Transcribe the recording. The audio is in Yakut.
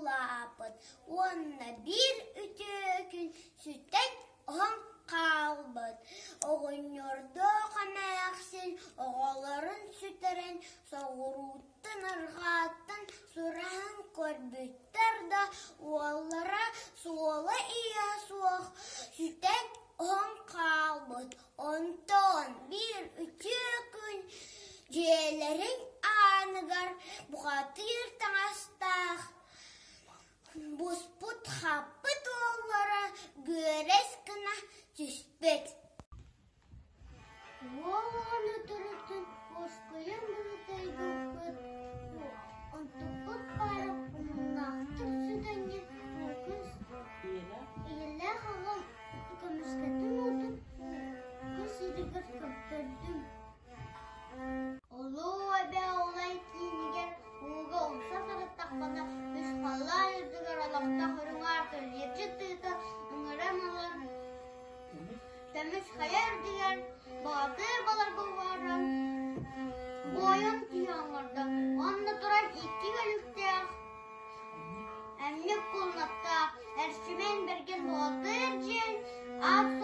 улааппыт уонна биир үтүө күн сүтэн оһон хаалбыт. Оҕонньордоох эмээхсин оҕолорун сүтэрэн соҕурууттан арҕааттан сураһан көрбүттэр да, уоллара суола-ииһэ суох сүтэн оһон хаалбыт. Онтон биир үтүө күн дьиэлэрин ааныгар бухатыыр таҥастаах буспут-хаппыт уоллара күөрэс гына түспүт. Уол оҕону төрөтөн уоскуйан быһыытыйбыппыт, онтукпут баара омуннаахтык сүтэнньин кыыс ийэлээх аҕам көмүскэтин уутун ууга сиригэр көрдөрдүм. Улуу эбэ Олай киинигэр ууга умса сырыттахпына, үс халлаан үрдүгэр олохтоох үрүҥ аар көлүөччү тыыта ыҥыран ылан, көмүс хайа үрдүгэр баатыр баларга уһааран, буойун киһи оҥордо уонна туран икки өлүктээх, эмньик кулунаттаах Эрчимэн Бэргэн Боотур диэн аат.